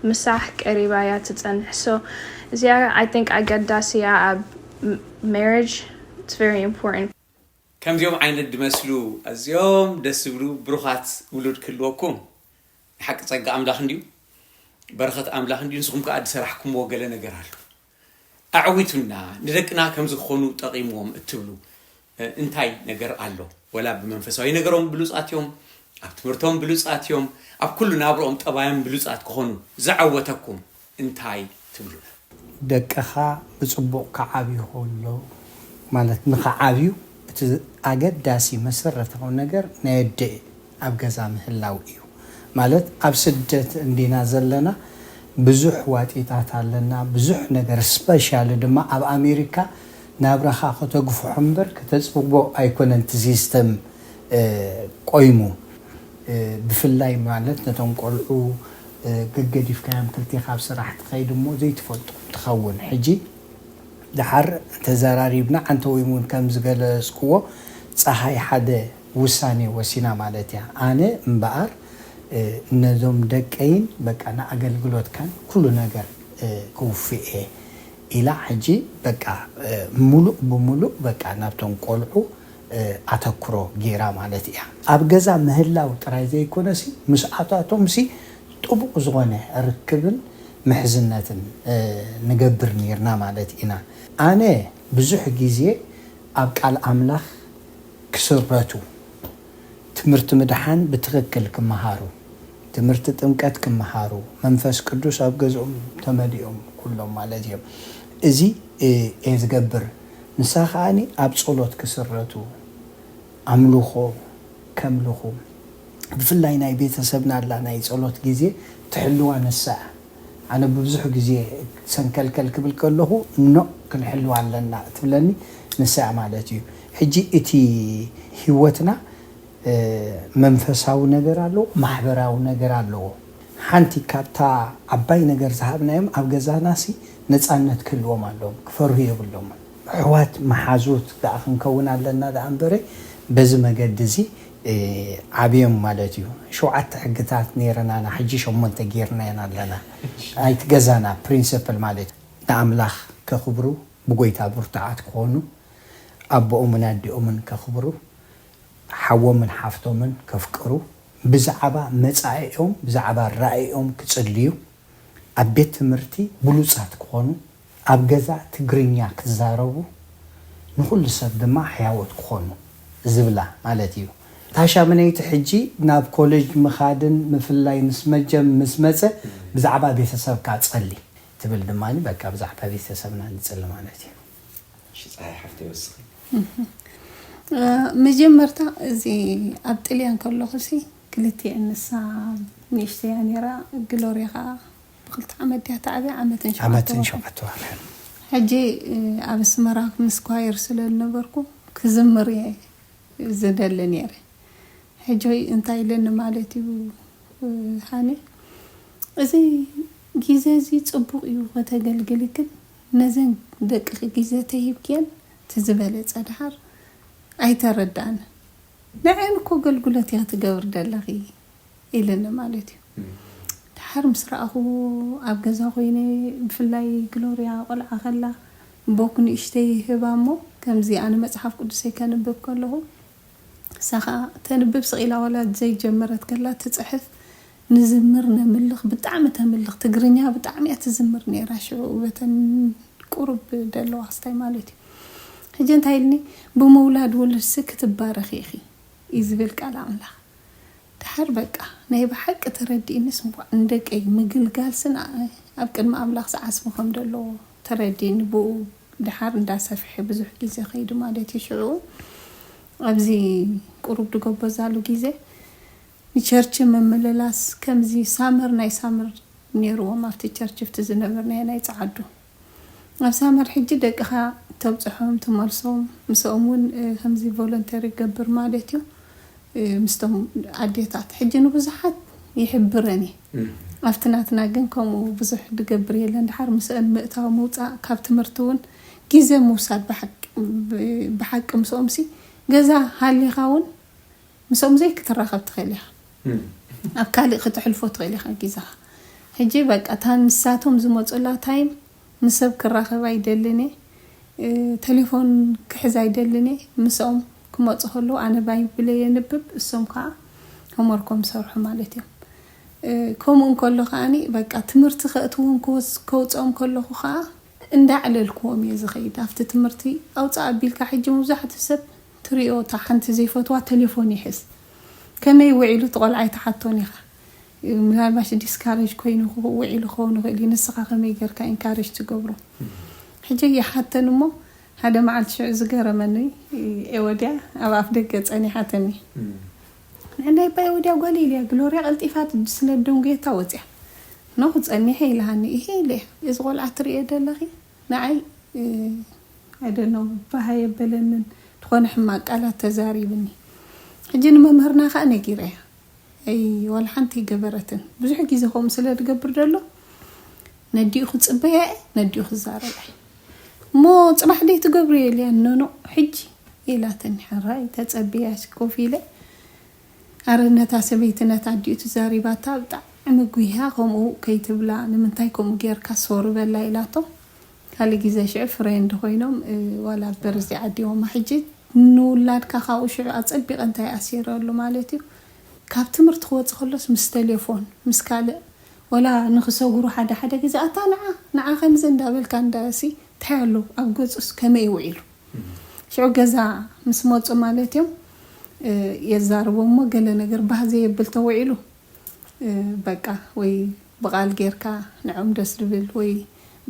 ምሳሕ ቀሪባ እያ ትፀንሕ so እዚኣ I think ኣገዳሲ እያ ኣብ marriage it's very important ከምዚኦም ዓይነት ድመስሉ ኣዝዮም ደስ ዝብሉ ብሩኻት ውሉድ ክህልወኩም ሓቂ ጸጋ ኣምላኽ እንድዩ በረኸት ኣምላኽ እንድዩ ንስኹም ከኣ ዝሰራሕኩምዎ ገለ ነገር ኣሎ ኣዕዊቱና ንደቅና ከም ዝኾኑ ጠቒምዎም እትብሉ እንታይ ነገር ኣሎ ወላ ብመንፈሳዊ ነገሮም ብሉጻት እዮም ኣብ ትምህርቶም ብሉጻት እዮም ኣብ ኩሉ ናብርኦም ጠባዮም ብሉጻት ክኾኑ ዘዐወተኩም እንታይ ትብሉና ደቅኻ ብጽቡቕ ክዓብዩ ከሎ ማለት ንኽዓብዩ እቲ ኣገዳሲ መሰረታዊ ነገር ናይ ኣደ ኣብ ገዛ ምህላው እዩ ማለት ኣብ ስደት እንዲና ዘለና ብዙሕ ዋጢታት ኣለና ብዙሕ ነገር specially ድማ ኣብ ኣሜሪካ ናብራኻ ከተግፍሖ እምበር ከተፅብቦ ኣይኮነን እቲ system ቆይሙ ብፍላይ ማለት ነቶም ቆልዑ ገገዲፍካዮም ክልቴኻ ኣብ ስራሕ ትኸይድ እሞ ዘይትፈልጦም ትኸውን ሕጂ ደሓር ተዘራሪብና ዓንተወይም እውን ከም ዝገለፅክዎ ፀሃይ ሓደ ውሳኔ ወሲና ማለት እያ ኣነ እምበኣር ነዞም ደቀይን በቃ ንኣገልግሎትካን ኩሉ ነገር ክውፍእ እየ ኢላ ሕጂ በቃ ሙሉእ ብሙሉእ በቃ ናብቶም ቆልዑ ኣተኩሮ ገይራ ማለት እያ ኣብ ገዛ ምህላው ጥራይ ዘይኮነሲ ምስኣታቶም ሲ ጥቡቕ ዝኾነ ርክብን ምሕዝነትን ንገብር ነርና ማለት ኢና ኣነ ብዙሕ ግዜ ኣብ ቃል ኣምላኽ ክስረቱ ትምህርቲ ምድሓን ብትኽክል ክመሃሩ ትምህርቲ ጥምቀት ክመሃሩ መንፈስ ቅዱስ ኣብ ገዝኦም ተመሊኦም ኩሎም ማለት እዮም እዚ እየ ዝገብር ንሳ ከዓኒ ኣብ ጸሎት ክስረቱ ኣምልኾ ከምልኹ ብፍላይ ናይ ቤተሰብና ኣላ ናይ ጸሎት ግዜ ትሕልዋ ንሳ ኣነ ብብዙሕ ግዜ ሰንከልከል ክብል ከለኹ ኖ ክንሕልዋ ኣለና ትብለኒ ንሳ ማለት እዩ ሕጂ እቲ ህይወትና መንፈሳዊ ነገር ኣለዎ ማሕበራዊ ነገር ኣለዎ ሓንቲ ካብታ ዓባይ ነገር ዝሃብናዮም ኣብ ገዛናሲ ነፃነት ክህልዎም ኣለዎም ክፈርሁ የብሎምን ኣሕዋት መሓዙት ደኣ ክንከውን ኣለና ደኣ እምበረ በዚ መገዲ እዚ ዓብዮም ማለት እዩ ሸውዓተ ሕግታት ነይረናና ሕጂ ሸሞንተ ገይርናየን ኣለና ናይቲ ገዛና ፕሪንስፕል ማለት እዩ ንኣምላኽ ከኽብሩ ብጎይታ ብርቱዓት ክኾኑ ኣቦኦምን ኣዲኦምን ከኽብሩ ሓዎምን ሓፍቶምን ከፍቅሩ ብዛዕባ መጻኢኦም ብዛዕባ ራእይኦም ክጽልዩ ኣብ ቤት ትምህርቲ ብሉጻት ክኾኑ ኣብ ገዛ ትግርኛ ክዛረቡ ንኹሉ ሰብ ድማ ሕያወት ክኾኑ ዝብላ ማለት እዩ። እታ ሻምነይቲ ሕጂ ናብ ኮሌጅ ምኻድን ምፍላይ ምስ መጀም ምስ መጸ ብዛዕባ ቤተሰብካ ጸሊ ትብል ድማ በቃ ብዛዕባ ቤተሰብና ንጽሊ ማለት እዩ። እሺ ፀሃይ ሓፍተይ ወስኺ። መጀመርታ እዚ ኣብ ጥልያን ከለኹ ሲ ክልቲኤን ንሳ ንእሽተያ ነይራ ግሎርያ ከዓ ብክልተ ዓመት ድያ ተዓብያ ዓመትን ዓመትን ሸውዓተ ወርሒ። ሸውዓተ ወርሒ። ሕጂ ኣብ ኣስመራ ምስ ኳየር ስለ ዝነበርኩ ክዝምር እየ ዝደሊ ነይረ። ሕጂ እንታይ ኢለኒ ማለት እዩ ሃኒ፣ እዚ ግዜ እዚ ፅቡቕ እዩ ከተገልግሊ፣ ግን ነዘን ደቅኺ ግዜ ተሂብክየን እቲ ዝበለፀ ድሓር ኣይተረድኣንን። ንዐን እኮ ኣገልግሎት ኢኺ ትገብሪ ዘለኺ ኢለኒ ማለት እዩ። ድሓር ምስ ረኣኽዎ ኣብ ገዛ ኮይነ ብፍላይ ግሎርያ ቆልዓ ከላ ቦክ ንእሽተይ ይህባ እሞ ከምዚ ኣነ መፅሓፍ ቅዱሰይ ከንብብ ከለኹ እሳ ኸዓ ተንብብ ስቕ ኢላ ዋላ ዘይጀመረት ከላ ትፅሕፍ ንዝምር ነምልኽ ብጣዕሚ ተምልኽ ትግርኛ ብጣዕሚ እያ ትዝምር ነይራ ሽዑ በተን ቁሩብ ደለዋ ክስታይ ማለት እዩ ሕጂ እንታይ ኢልኒ? "ብምውላድ ውሉድሲ ክትባረኺ ኢኺ" እዩ ዝብል ቃል ኣምላኽ። ድሓር በቃ ናይ ብሓቂ ተረዲእንስ፣ እምቧ ንደቀይ ምግልጋልስን ኣ-፣ ኣብ ቅድሚ ኣምላኽ ዝዓስቡ ከም ዘለዎ ተረዲእኒ። ብኡ ድሓር እንዳሰፍሐ ብዙሕ ግዜ ከይዱ ማለት እዩ። ሽዑ ኣብዚ ቁሩብ ድጎበዛሉ ግዜ ንቸርች ምምልላስ፣ ከምዚ ሳመር፣ ናይ ሳመር ነይርዎም ኣብቲ ቸርች፣ ኣብቲ ዝነበርናዮ ናይ ጸዓዱ። ኣብ ሳመር ሕጂ ደቅኻ ተብጽሖም፣ ትመልሶም፣ ምስኦም እውን፣ እ፣ ከምዚ ቮለንተሪ ገብር ማለት እዩ፣ እ፣ ምስቶም ኣዴታት። ሕጂ ንብዙሓት ይሕብረን እዩ። ኣብቲ ናትና ግን ከምኡ ብዙሕ ድገብር የለን። ድሓር ምስአን ምእታው ምውጻእ፣ ካብ ትምህርቲ እውን ግዜ ምውሳድ፣ ብሓቂ፣ ብ-፣ ብሓቂ ምስኦምሲ ገዛ ሃሊኻ እውን ምስኦም ዘይክትራኸብ ትኽእል ኢኻ። ኣብ ካልእ ክተሕልፎ ትኽእል ኢኻ ግዜኻ። ሕጂ በቃ እታ ንሳቶም ዝመጹላ ታይም፣ ምስ ሰብ ክራኸብ ኣይደልን እየ፣ እ፣ ቴሌፎን ክሕዝ ኣይደልን እየ። ምስኦም ክመጹ ከለዉ ኣነ ባይብል የንብብ፣ እሶም ከኣ ሆምወርኮም ይሰርሑ ማለት እዮም። እ፣ ከምኡ እንከሎ ከኣኒ በቃ ትምህርቲ ከእትዎም ክወስ-፣ ከውጽኦም ከለኹ ከኣ እንዳዕለልክዎም እየ ዝኸይድ። ኣብቲ ትምህርቲ ኣውጽእ ኣቢልካ ሕጂ መብዛሕትኡ ሰብ ትሪኦ፣ እታ ሓንቲ ዘይፈትዋ ቴሌፎን ይሕዝ። ከመይ ውዒሉ እቲ ቆልዓ ኣይትሓቶን ኢኻ። ምናልባሽ ዲስካሬጅ ኮይኑ ክው-፣ ውዒሉ ክኸውን ይኽእል እዩ። ንስኻ ከመይ ጌርካ ኢንካሬጅ ትገብሮ? ሕጂ ይሓተን እሞ፣ ሓደ መዓልቲ ሽዑ ዝገረመኒ፣ ኤወድያ ኣብ ኣፍ ደገ ጸኒሓተኒ። ንዕናይ ባይ ወድያ ጓል ኢልያ፣ ግሎርያ ቀልጢፋ ስለ ደንጉየታ ወጽያ። ኖ፣ ጸኒሐ ኢልሃኒ። ይሄ ኢለ፣ እዚ ቆልዓ ትርእየ ደለኺ? ንዓይ፣ እ፣ I don't know፣ ባህ ኣየበለንን። ዝኾነ ሕማቅ ቃላት ተዛሪብኒ። ሕጂ ንመምህርና ከኣ ነጊረያ። ኣይ፣ ዋላ ሓንቲ ኣይገበረትን። ብዙሕ ግዜ ከምኡ ስለ ዝገብር ደሎ፣ ነዲኡ ክጽበያ እየ፣ ነዲኡ ክዛረባ እየ። እሞ ጽባሕ ደይ ትገብርዮ ኢልያ፣ ኖ፣ ኖ፣ ሕጂ ኢላትኒ። ሕራይ ተጸብያ ኮፍ ኢለ፣ ኣረ ነታ ሰበይቲ ነታ ኣዲኡ ተዛሪባታ ብጣዕሚ ጉህያ፣ ከምኡ ከይትብላ፣ ንምንታይ ከምኡ ጌርካ፣ ሶሪ በላ ኢላቶ። ካልእ ግዜ ሽዑ ፍሬንድ ኮይኖም፣ እ፣ ዋላ በርዚ ዓዲዎማ። ሕጂ ንውላድካ ካብኡ ሽዑ ኣጸቢቐ እንታይ ኣሲረሉ ማለት እዩ፣ ካብ ትምህርቲ ክወጽእ ከሎስ ምስ ቴሌፎን፣ ምስ ካልእ፣ ወላ ንኽሰጉሩ ሓደ ሓደ ግዜ፣ ኣታ ንዓ፣ ንዓ ከምዚ እንዳበልካ እንዳሲ፣ እንታይ ኣሎ ኣብ ገጹስ ከመይ ውዒሉ? ሽዑ ገዛ ምስ መጹ ማለት እዮም፣ እ፣ የዛርቦ እሞ ገለ ነገር ባህ ዘየብል ተውዒሉ፣ እ፣ በቃ ወይ ብቓል ጌርካ ንዕኦም ደስ ዝብል ወይ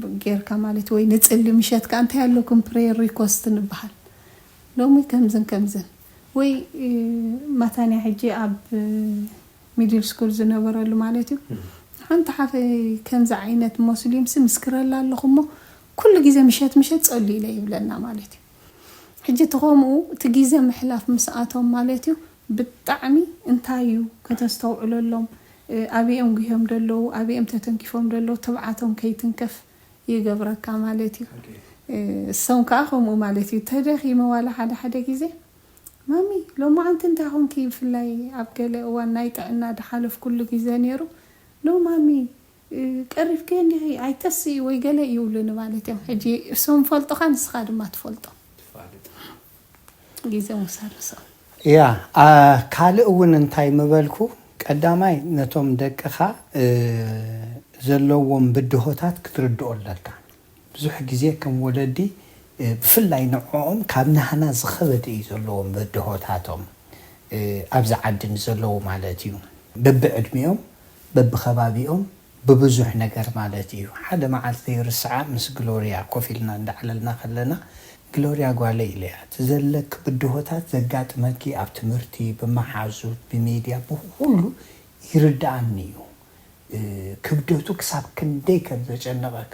ብ-፣ ጌርካ ማለት ወይ ንጽሊ ምሸት ከኣ እንታይ ኣለኩም ፕሬየር ሪኮስት ንበሃል። ሎሚ ከምዝን ከምዝን ወይ፣ እ፣ ማታንያ ሕጂ ኣብ፣ እ፣ ሚድል ስኩል ዝነበረሉ ማለት እዩ። ሓንቲ ሓፈይ ከምዚ ዓይነት ሞስሊምሲ ምስክረላ ኣለኹ እሞ ኩሉ ግዜ ምሸት ምሸት ጸሉ ኢለ ይብለና ማለት እዩ። ሕጂ እቲ ከምኡ እቲ ግዜ ምሕላፍ ምስኣቶም ማለት እዩ ብጣዕሚ እንታይ እዩ ከተስተውዕለሎም፣ እ፣ ኣበይኦም ጉህዮም ደለዉ፣ ኣበይኦም ተተንኪፎም ደለዉ፣ ትብዓቶም ከይትንከፍ ይገብረካ ማለት እዩ። ኦኬ። እ፣ እሶም ከኣ ከምኡ ማለት እዩ። ተደኺመ ዋላ ሓደ ሓደ ግዜ፣ "ማሚ፣ ሎማዓንቲ እንታይ ኾንኪ?" ብፍላይ ኣብ ገለ እዋን ናይ ጥዕና ድሓለፍኩሉ ግዜ ነይሩ። "ኖ ማሚ፣ እ፣ ቀሪፍኪ እንዲኺ፣ ኣይተስኢ ወይ ገለ" ይብሉኒ ማለት እዮም። ሕጂ እሶም ፈልጡኻ፣ ንስኻ ድማ ትፈልጦ። ትፋለጥ። ግዜ ምውሳድ ምስኦም። ያ፣ አ፣ ካልእ እውን እንታይ ምበልኩ፣ ቀዳማይ ነቶም ደቅኻ፣ እ፣ ዘለዎም ብድሆታት ክትርድኦ ኣለካ። ብዙሕ ግዜ ከም ወለዲ፣ እ፣ ብፍላይ ንዕኦም ካብ ናህና ዝኸበደ እዩ ዘለዎም ብድሆታቶም፣ እ፣ ኣብዚ ዓዲ ንዘለዉ ማለት እዩ። በብዕድሚኦም፣ በብኸባቢኦም፣ ብብዙሕ ነገር ማለት እዩ። ሓደ መዓልቲ ዘይርስዓ ምስ ግሎርያ ኮፍ ኢልና እንዳዕለልና ከለና፣ "ግሎርያ ጓለይ" ኢለያ፣ "እቲ ዘለኪ ብድሆታት ዘጋጥመኪ ኣብ ትምህርቲ፣ ብመሓዙት፣ ብሚድያ፣ ብኹሉ ይርድኣኒ እዩ። እ፣ ክብደቱ ክሳብ ክንደይ ከም ዘጨነቐኪ፣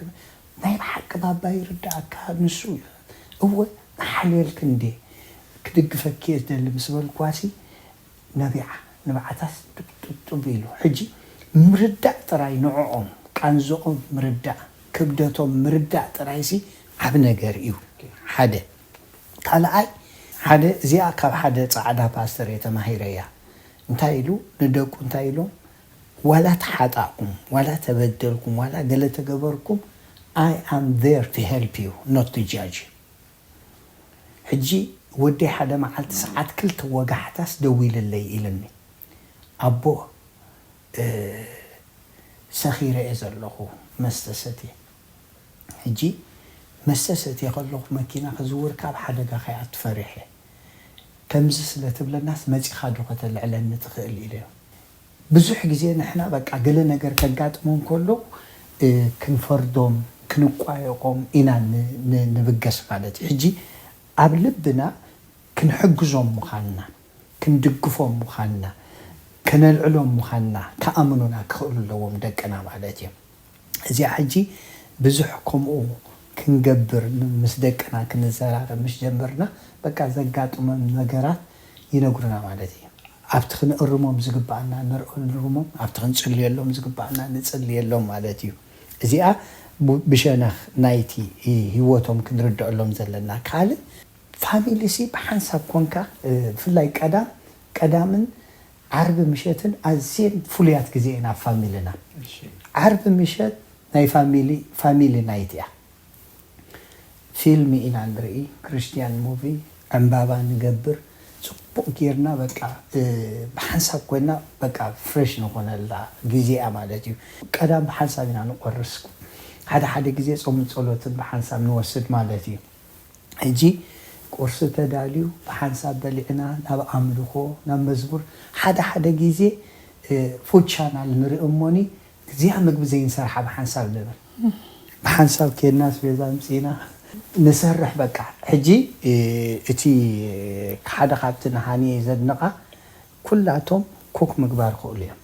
ናይ ብሓቂ ባባ ይርድኣካ፣ ንሱ እዩ። እወ፣ ንሓልየልኪ እንዴ፣ ክድግፈኪ እየ ዝደሊ" ምስ በልኳሲ፣ ነቢዓ፣ ንብዓታስ ጡብ ጡብ ጡብ ኢሉ። ሕጂ ምርዳእ ጥራይ፣ ንዕኦም ቃንዝኦም ምርዳእ፣ ክብደቶም ምርዳእ ጥራይሲ ዓቢ ነገር እዩ። ሓደ። ካልኣይ፣ ሓደ፣ እዚኣ ካብ ሓደ ጻዕዳ ፓስተር እየ ተማሂረያ። እንታይ ኢሉ ንደቁ፣ እንታይ ኢሉ፣ "ዋላ ተሓጣእኩም፣ ዋላ ተበደልኩም፣ ዋላ ገለ ተገበርኩም፣ I am there to help you, not to judge you." ሕጂ ወደይ ሓደ መዓልቲ ሰዓት ክልተ ወጋሕታስ ደዊልለይ ኢልኒ። "ኣቦ፣ እ፣ ሰኺረ እየ ዘለኹ፣ መስተ ሰትየ። ሕጂ መስተ ሰትየ ከለኹ መኪና ክዝውር ካብ ሓደጋ ከይኣቱ ፈሪሐ። ከምዚ ስለ ትብለናስ መጺኻ ዶ ከተልዕለኒ ትኽእል ኢለዮ። ብዙሕ ግዜ ንሕና በቃ ገለ ነገር ከጋጥሞም ከሎ ክንፈርዶም ክንቋየቖም ኢና ንብገስ ማለት እዩ። ሕጂ ኣብ ልብና ክንሕግዞም ምዃንና ክንድግፎም ምዃንና ከነልዕሎም ምዃንና ክኣምኑና ክኽእሉ ኣለዎም ደቅና ማለት እዩ። እዚኣ ሕጂ ብዙሕ ከምኡ ክንገብር ምስ ደቅና ክንዘራረብ ምስ ጀመርና በቃ ዘጋጥሞም ነገራት ይነግሩና ማለት እዩ። ኣብቲ ክንእርሞም ዝግባኣና ንርሞም፣ ኣብቲ ክንጽልየሎም ዝግባኣና ንጽልየሎም ማለት እዩ። እዚኣ ብሸነኽ ናይቲ ህይወቶም ክንርድአሎም ዘለና። ካልእ ፋሚሊ ሲ ብሓንሳብ ኮንካ ብፍላይ ቀዳም ቀዳምን ዓርቢ ምሸትን ኣዝየን ፍሉያት ግዜ እየን ኣብ ፋሚልና። ዓርቢ ምሸት ናይ ፋሚሊ ፋሚሊ ናይት እያ። ፊልም ኢና ንርኢ፣ ክርስትያን ሙቪ፣ ዕምባባ ንገብር፣ ጽቡቕ ጌርና በቃ ብሓንሳብ ኮይና በቃ ፍሬሽ ንኾነላ ግዜ እያ ማለት እዩ። ቀዳም ብሓንሳብ ኢና ንቆርስ። ሓደ ሓደ ግዜ ጾምን ጸሎትን ብሓንሳብ ንወስድ ማለት እዩ። ሕጂ ቁርሲ ተዳልዩ ብሓንሳብ በሊዕና ናብ ኣምልኾ ናብ መዝሙር ሓደ ሓደ ግዜ ፉድ ቻናል ንርኢ እሞኒ እዚኣ ምግቢ ዘይንሰርሓ ብሓንሳብ ንብል። ብሓንሳብ ኬድና ኣስቤዛ ኣምጺእና ንሰርሕ። በቃ ሕጂ እቲ ሓደ ካብቲ ንሃኒ ዘድንቓ ኩላቶም ኮክ ምግባር ክእሉ እዮም።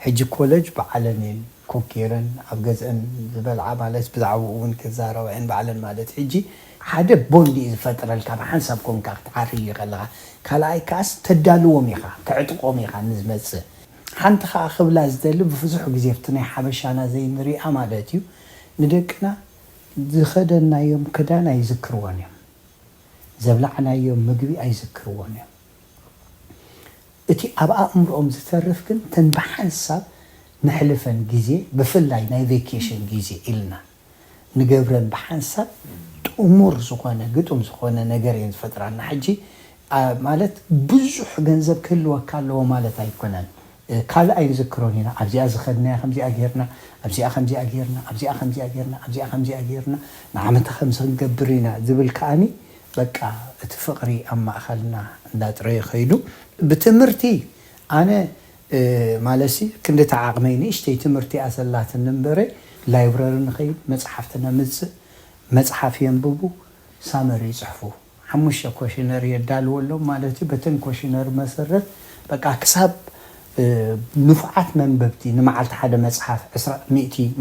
ሕጂ ኮለጅ በዓለን እየን ኮክ ገይረን ኣብ ገዝአን ዝበልዓ ማለት ብዛዕባኡ እውን ክዛረባ እየን በዓለን ማለት ሕጂ ሓደ ቦንድ እዩ ዝፈጥረልካ ብሓንሳብ ኮንካ ክትዓርይ ከለኻ ካልኣይ ከዓስ ተዳልዎም ኢኻ ተዕጥቆም ኢኻ ንዝመፅእ ሓንቲ ከዓ ክብላ ዝደሊ ብብዙሕ ግዜ ኣብቲ ናይ ሓበሻና ዘይንሪኣ ማለት እዩ ንደቅና ዝኸደናዮም ክዳን ኣይዝክርዎን እዮም ዘብላዕናዮም ምግቢ ኣይዝክርዎን እዮም እቲ ኣብ ኣእምሮኦም ዝተርፍ ግን ተን ብሓንሳብ ነሕልፈን ግዜ ብፍላይ ናይ ቬኬሽን ግዜ ኢልና ንገብረን ብሓንሳብ ጥሙር ዝኾነ ግጡም ዝኾነ ነገር እየን ዝፈጥራልና ሕጂ ማለት ብዙሕ ገንዘብ ክህልወካ ኣለዎ ማለት ኣይኮነን ካልእ ኣይንዝክሮን ኢና ኣብዚኣ ዝኸድናያ ከምዚኣ ጌርና ኣብዚኣ ከምዚኣ ጌርና ኣብዚኣ ከምዚኣ ጌርና ኣብዚኣ ከምዚኣ ጌርና ንዓመታ ከምዚ ክንገብር ኢና ዝብል ከኣኒ በቃ እቲ ፍቕሪ ኣብ ማእኸልና እንዳጥረየ ከይዱ ብትምህርቲ ኣነ ማለሲ ክንድቲ ዓቕመይ ንእሽተይ ትምህርቲ እያ ዘላትኒ እምበረ ላይብረሪ ንኸይድ መፅሓፍቲ ነምፅእ መፅሓፍ የንብቡ ሳመሪ ይፅሕፉ ሓሙሽተ ኮሽነር የዳልወሎም ማለት እዩ በተን ኮሽነር መሰረት በቃ ክሳብ ንፉዓት መንበብቲ ንመዓልቲ ሓደ መፅሓፍ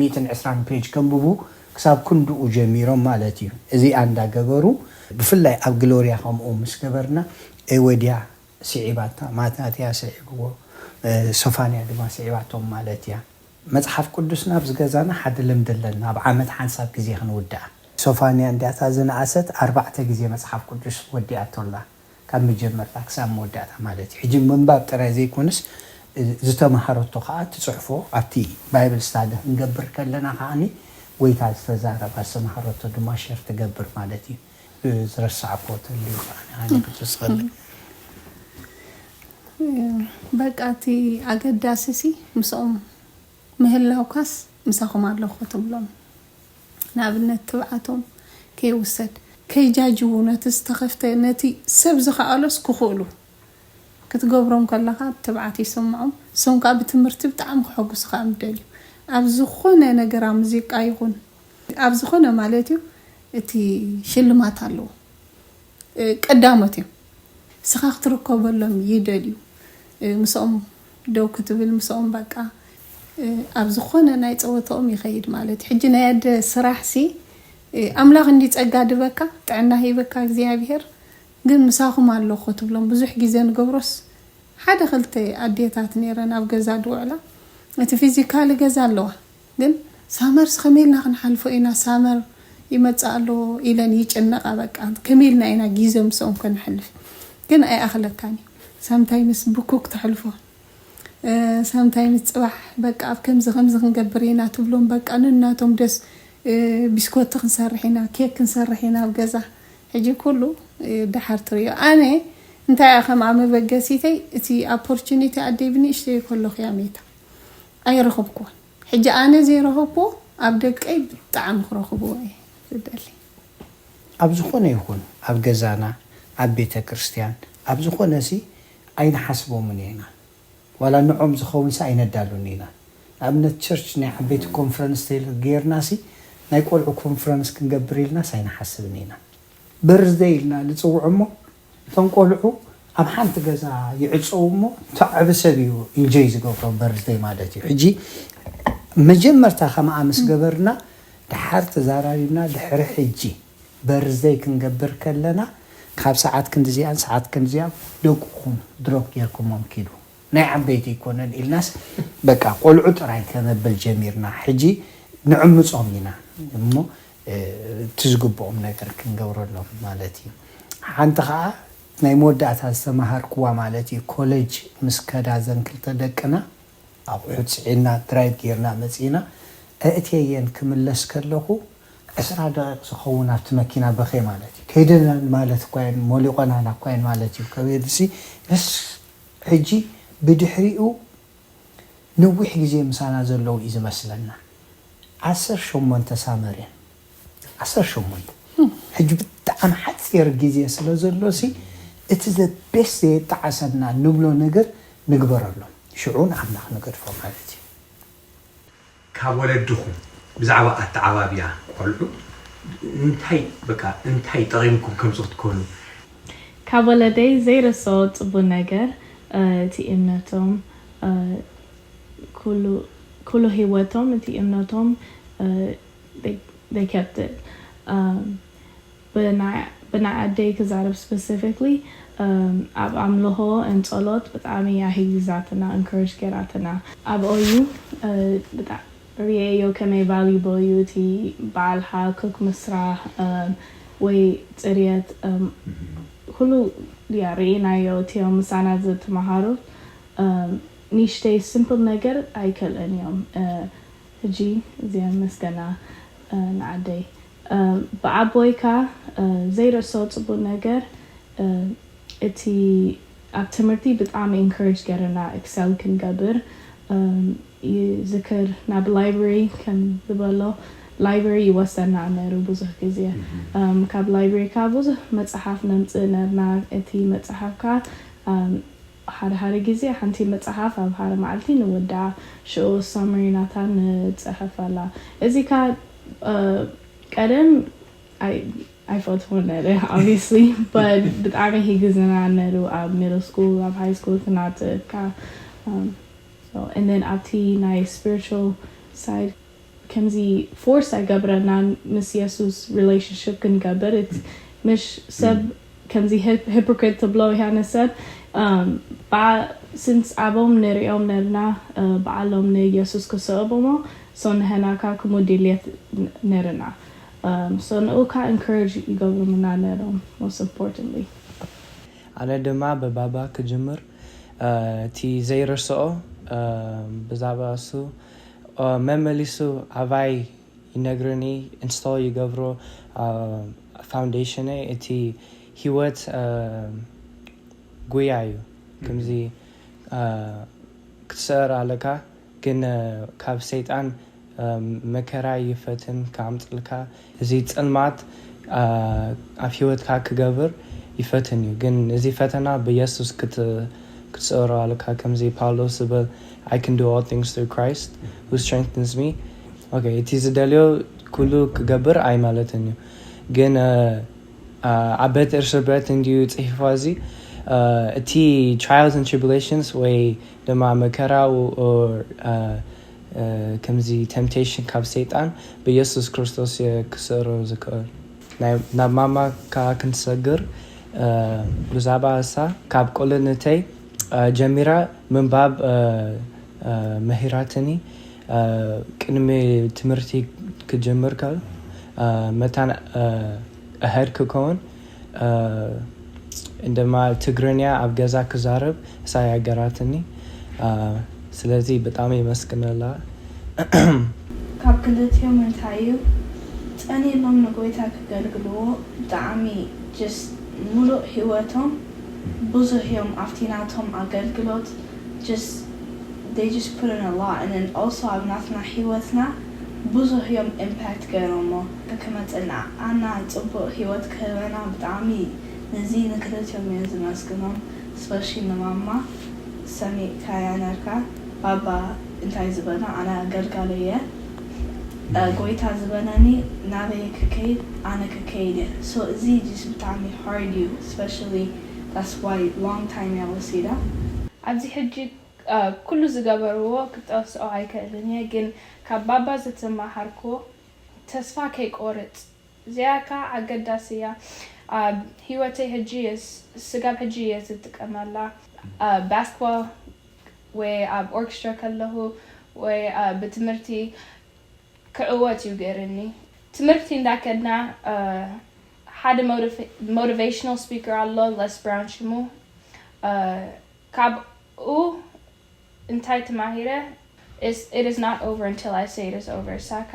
ሚእትን ዕስራን ፔጅ ከንብቡ ክሳብ ክንድኡ ጀሚሮም ማለት እዩ እዚኣ እንዳገበሩ ብፍላይ ኣብ ግሎርያ ከምኡ ምስ ገበርና ኤወድያ ስዒባታ ማትናትያ ስዒብዎ ሶፋንያ ድማ ስዒባቶም ማለት እያ መፅሓፍ ቅዱስና ኣብዚ ገዛና ሓደ ልምዲ ኣለና ኣብ ዓመት ሓንሳብ ግዜ ክንውድኣ ሶፋንያ እንዲያታ ዝነኣሰት ኣርባዕተ ግዜ መፅሓፍ ቅዱስ ወዲኣቶላ ካብ መጀመርታ ክሳብ መወዳእታ ማለት እዩ ሕጂ ምንባብ ጥራይ ዘይኮነስ ዝተምሃረቶ ከዓ ትፅሕፎ ኣብቲ ባይብል ስታዲ ክንገብር ከለና ከዓኒ ጎይታ ዝተዛረባ ዝተምሃረቶ ድማ ሸር ትገብር ማለት እዩ ዝረሳዕኮ ተልዩ ከዓኒ ክትስኸል በቃ እቲ ኣገዳሲ ሲ ምስኦም ምህላውካስ ምሳኹም ኣለኹ ትብሎም ንኣብነት ትብዓቶም ከይውሰድ ከይጃጅዉ ነቲ ዝተኸፍተ ነቲ ሰብ ዝኸኣሎስ ክኽእሉ ክትገብሮም ከለኻ ትብዓት ይስምዖም እሶም ከዓ ብትምህርቲ ብጣዕሚ ክሐጉሱ ከዓ ምደልዩ ኣብ ዝኾነ ነገር ኣብ ሙዚቃ ይኹን ኣብ ዝኾነ ማለት እዩ እቲ ሽልማት ኣለዎ ቀዳሞት እዮም እስኻ ክትርከበሎም ይደልዩ ምስኦም ደው ክትብል ምስኦም በቃ ኣብ ዝኾነ ናይ ፀወተኦም ይኸይድ ማለት እዩ ሕጂ ናይ ኣደ ስራሕ ሲ ኣምላኽ እንዲ ፀጋ ድበካ ጥዕና ሂበካ እግዚኣብሄር ግን ምሳኹም ኣለኹ ትብሎም ብዙሕ ግዜ ንገብሮስ ሓደ ክልተ ኣዴታት ነይረን ኣብ ገዛ ድውዕላ እቲ ፊዚካሊ ገዛ ኣለዋ ግን ሳመርስ ከመይ ኢልና ክንሓልፎ ኢና ሳመር ይመፅእ ኣሎ ኢለን ይጭነቃ በቃ ከመይ ኢልና ኢና ግዜ ምስኦም ከነሕልፍ ግን ኣይኣኽለካን እዩ ሳምታይምስ ብኩክ ተሕልፎ ሳምታይምስ ፅባሕ በቃ ኣብ ከምዚ ከምዚ ክንገብር ኢና ትብሎም በቃ ንናቶም ደስ ቢስኮቲ ክንሰርሕ ኢና ኬክ ክንሰርሕ ኢና ኣብ ገዛ ሕጂ ኩሉ ደሓር ትሪኦ ኣነ እንታይ እያ ከም ኣመበገሲተይ እቲ ኣፖርቹኒቲ ኣደይ ብንእሽተይ ከለኹ እያ ሜታ ኣይረኸብኩዎን ሕጂ ኣነ ዘይረኸብኩዎ ኣብ ደቀይ ብጣዕሚ ክረኽብዎ እየ ትደሊ? ኣብ ዝኾነ ይኹን፣ ኣብ ገዛና፣ ኣብ ቤተ ክርስቲያን፣ ኣብ ዝኾነ ሲ ኣይንሓስቦምን ኢና። ዋላ ንዖም ዝኸውን ሲ ኣይነዳሉን ኢና። ንኣብነት ቸርች ናይ ዓበይቲ ኮንፈረንስ ተይል-፣ ጌርና ሲ ናይ ቆልዑ ኮንፈረንስ ክንገብር ኢልና ሲ ኣይንሓስብን ኢና። በርዝደይ ኢልና ንጽውዖ እሞ እቶም ቆልዑ ኣብ ሓንቲ ገዛ ይዕጸው እሞ ተዓቢ ሰብ እዩ ኢንጆይ ዝገብሮ በርዝደይ ማለት እዩ። ሕጂ መጀመርታ ከምኣ ምስ ገበርና ድሓር ተዛራሪብና ድሕሪ ሕጂ በርዝደይ ክንገብር ከለና ካብ ሰዓት ክንድዚኣን ሰዓት ክንድዚኣ ደቁኹም ድሮፕ ጌርኩሞም ኪዱ ናይ ዓበይቲ ኣይኮነን ኢልናስ በቃ ቆልዑ ጥራይ ከነብል ጀሚርና። ሕጂ ንዕምጾም ኢና እሞ እቲ ዝግብኦም ነገር ክንገብረሎም ማለት እዩ። ሓንቲ ከዓ ናይ መወዳእታ ዝተምሃርክዋ ማለት እዩ ኮሌጅ ምስ ከዳ ዘን ክልተ ደቅና ኣቑሑት ፅዒና ድራይቭ ጌርና መፂና። ኣእትየየን ክምለስ ከለኹ ዕስራ ደቂቕ ዝኸውን ኣብቲ መኪና በኸ ማለት እዩ። ከይደናን ማለት እኳ እየን ሞሊቆናን እኳ እየን ማለት እዩ። ከቤድሲ በስ ሕጂ ብድሕሪኡ ነዊሕ ግዜ ምሳና ዘለዉ እዩ ዝመስለና። ዓሰርተ ሸሞንተ ሳመር እየን። ዓሰርተ ሸሞንተ ሕጂ ብጣዕሚ ሓፂር ግዜ ስለ ዘሎ ሲ እቲ ዘቤስ ዘየጣዓሰና ንብሎ ነገር ንግበረሎም ሽዑ ንኣምላኽ ንገድፎ ማለት እዩ። ካብ ወለድኹም ብዛዕባ ኣተዓባብያ ቆልዑ እንታይ በቃ እንታይ ጠቒምኩም ከምዚ ክትኮኑ ካብ ወለደይ ዘይረስኦ ጽቡቅ ነገር እቲ እምነቶም ኩሉ ኩሉ ህይወቶም እቲ እምነቶም they kept it ብናይ ኣደይ ክዛረብ specifically ኣብ ኣምልኾ and ጸሎት ብጣዕሚ እያ ሂግዛትና encourage ገይራትና ኣብ ኦዩ ርኤዮ ከመይ valuable እዩ እቲ ባዕልኻ cook ምስራሕ ወይ ፅርየት ኩሉ ያ ርኢናዮ እቲኦም ምሳና ዝተምሃሩ ንእሽተይ simple ነገር ኣይከልእን እዮም ሕጂ እዚኣ መስገና ንዓደይ ብዓቦይካ ዘይርእሶ ፅቡቅ ነገር እቲ ኣብ ትምህርቲ ብጣዕሚ encourage ገይርና excel ክንገብር ይዝክር ናብ library ከም ዝበሎ library ይወስደና ነሩ ብዙሕ ግዜ ካብ library ካ ብዙሕ መፅሓፍ ነምፅእ ነርና እቲ መፅሓፍካ ሓደ ሓደ ግዜ ሓንቲ መፅሓፍ ኣብ ሓደ መዓልቲ ንወዳ ሽዑ summary ናታ ንፅሕፈላ እዚ ካ ቀደም ኣይፈትዎ ነረ obviously but ብጣዕሚ ሂግዝና ነሩ ኣብ middle school ኣብ high school ክናትካ and then ኣብቲ ናይ spiritual side ከምዚ force ኣይገብረናን ምስ የሱስ relationship ክንገብር ምሽ ሰብ ከምዚ hypocrite ትብሎ ይሃነ ሰብ since ኣቦም ንሪኦም ነርና ባዕሎም ንየሱስ ክስዕብሞ so ንሕና ካ ክሙ ድልየት ነርና so ንኡ ካ encourage ይገብሩና ነሮም most importantly ኣነ ድማ ብባባ ክጅምር እቲ ዘይርስኦ ብዛዕባ እሱ መመሊሱ ኣባይ ይነግርኒ install ይገብሮ foundation ይ እቲ ህይወት ጉያ እዩ ከምዚ ክትስዕር ኣለካ ግን ካብ ሰይጣን መከራ ይፈትን ከኣምፅልካ እዚ ፅልማት ኣብ ህይወትካ ክገብር ይፈትን እዩ ግን እዚ ፈተና ብየሱስ ክትስዕሮ ኣለካ ከምዚ ፓውሎስ ዝብል I can do all things through Christ who strengthens me okay እቲ ዝደልዮ ኩሉ ክገብር ኣይ ማለትን እዩ ግን ኣብ ቤት እርስ ብረት እንድዩ ፅሒፋ እዚ እቲ trials and tribulations ወይ ድማ መከራ ከምዚ temptation ካብ ሰይጣን ብየሱስ ክርስቶስ ክስዕሮ ዝክእል ናብ ማማ ከዓ ክንሰግር ብዛዕባ እሳ ካብ ቁልንተይ ጀሚራ ምንባብ መሂራትኒ ቅድሚ ትምህርቲ ክጅምር ከ መታን ahead ክከውን እንደማ ትግርኛ ኣብ ገዛ ክዛረብ እሳ ያገራትኒ ስለዚ ብጣም የመስግነላ ካብ ክልቲኦም እንታይ እዩ ጸኒሎም ንጎይታ ክገልግልዎ ብጣዕሚ just ሙሉእ ህይወቶም ብዙሕ እዮም ኣብቲ ናቶም ኣገልግሎት just they just put in a lot and then also ኣብ ናትና ህይወትና ብዙሕ እዮም ኢምፓክት ገይሮሞ። ክመፀና ኣና ፅቡቅ ሂወት ክህበና ብጣዕሚ ነዚ ንክልቲኦም እየ ዝመስግኖም። ስፐሻሊ ንማማ ሰሚዕካያ ነርካ። ባባ እንታይ ዝበሎ ኣነ ኣገልጋሊ እየ። ጎይታ ዝበለኒ ናበይ ክከይድ ኣነ ክከይድ እየ። ሶ እዚ ጅስ ብጣዕሚ ሃርድ እዩ። ስፐሻሊ that's why long time እያ ወሲዳ። ኣብዚ ሕጂ ኩሉ ዝገበርዎ ክጠቕስኦ ኣይክእልን እየ፣ ግን ካብ ባባ ዝተመሃርኩዎ ተስፋ ከይቆርጽ። እዚኣ ከኣ ኣገዳሲ እያ። ኣብ ህይወተይ ሕጂ እየ ስ-፣ ስጋብ ሕጂ እየ ዝጥቀመላ። ባስክትቦል ወይ ኣብ ኦርኬስትራ ከለኹ ወይ ብትምህርቲ ክዕወት እዩ ገይርኒ። ትምህርቲ እንዳከድና ሓደ ሞቲቬሽናል ስፒከር ኣሎ፣ ለስ ብራውን ሽሙ። ካብኡ እንታይ ተማሂረ? It's, it is not over until I say it is over። ሳካ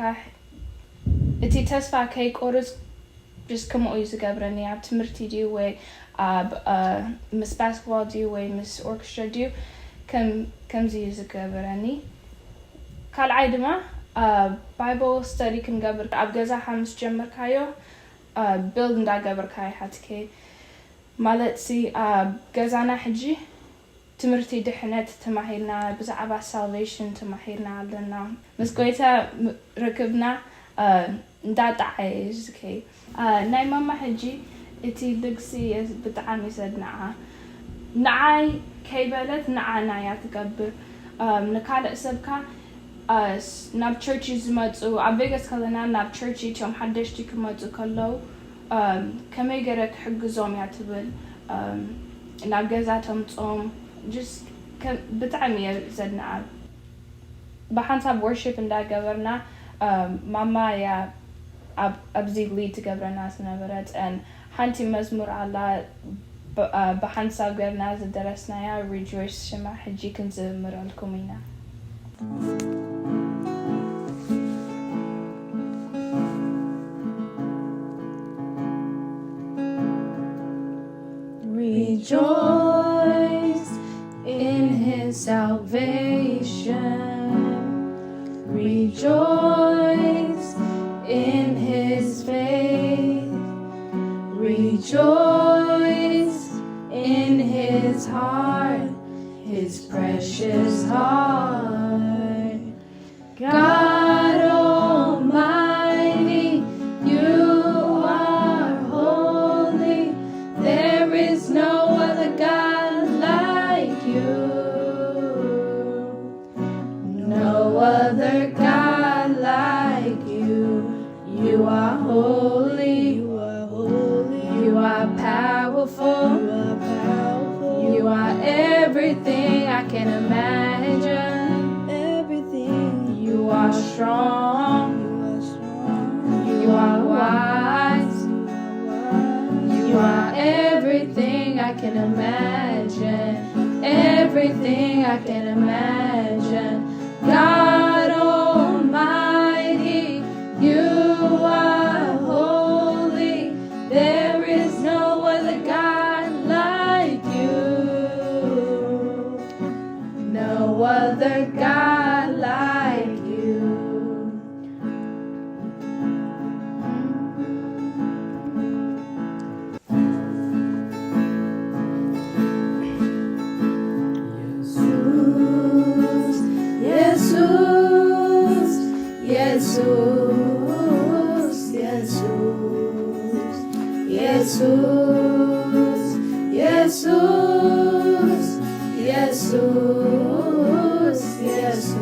እቲ ተስፋ ከይቆርጽ ጅስ ከምኡ እዩ ዝገብረኒ። ኣብ ትምህርቲ ድዩ ወይ ኣብ ምስ ባስክትቦል ድዩ ወይ ምስ ኦርኬስትራ ድዩ ከምዚ እዩ ዝገብረኒ። ካልኣይ ድማ ባይብል ስተዲ ክንገብር ኣብ ገዛኻ ምስ ጀመርካዮ ቢልድ እንዳገበርካ ኢኻ ትከይድ። ማለት ሲ ኣብ ገዛና ሕጂ ትምህርቲ ድሕነት ተማሂርና፣ ብዛዕባ ሳልቬሽን ተማሂርና ኣለና። ምስ ጎይታ ርክብና እንዳጣዓየ እዩ ዝከይድ። ናይ ማማ ሕጂ እቲ ልግሲ ብጣዕሚ ዘድንዓ። ንዓይ ከይበለት ንዓና እያ ትገብር። ንካልእ ሰብካ ናብ ቸርች ዝመፁ፣ ኣብ ቬጋስ ከለና ናብ ቸርች እቶም ሓደሽቲ ክመፁ ከለዉ ከመይ ገይረ ክሕግዞም እያ ትብል። ናብ ገዛ ተምፅኦም። ብጣዕሚ እየ ዘድንዓ። ብሓንሳብ ወርሺፕ እንዳገበርና ማማ እያ ኣብዚ ሊድ ትገብረና ዝነበረት። ሓንቲ መዝሙር ኣላ ብሓንሳብ ገርና ዝደረስናያ፣ ሪጆይስ ሽማ ሕጂ ክንዝምረልኩም ኢና። Rejoice in his salvation. Rejoice in his faith. Rejoice in his heart, his precious heart. God Almighty, you are holy. There is no other God like you. No other God like you. You are holy. You are holy. You are powerful. You are powerful. You are everything I can imagine. Everything. You are strong. You are strong. You are wise. You are everything I can imagine. Everything I can imagine. God Almighty, you are holy. There is no other God like you. No other God like you. ኢየሱስ ኢየሱስ ኢየሱስ ኢየሱስ ኢየሱስ ኢየሱስ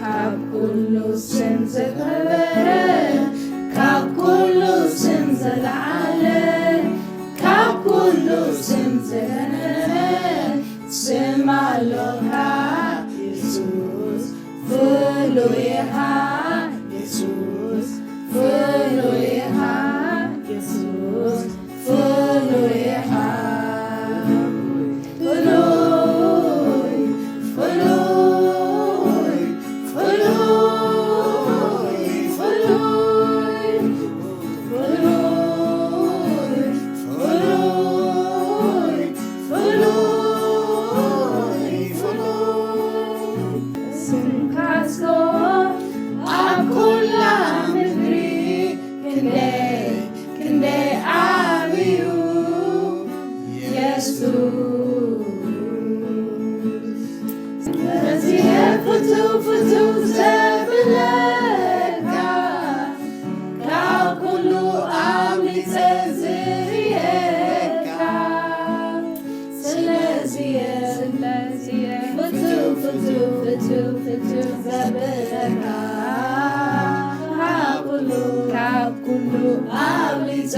ካብ ኩሉ ስም ዝኸበረ ካብ ኩሉ ስም ዝለዓለ ካብ ኩሉ ስም ዝገነነ ስም ኣሎካ ኢየሱስ ፍሉይ ኢኻ ኢየሱስ ፍሉይ ኢኻ ኢየሱስ ፍሉይ ኢኻ ፍሉይ ፍሉይ ፍሉይ ፍሉይ ፍሉይ ፍሉይ ፍሉይ ፍሉይ ስምካስ ስለዚ ፍቱ ፍቱ ዘብለካ ካብ ኩሉ ኣምሊጸ ዝርእየካ ስለዚ ፍቱ ፍቱ ፍቱ ፍቱ ዘብለካ ካብ ኩሉ ካብ ኩሉ ኣምሊጸ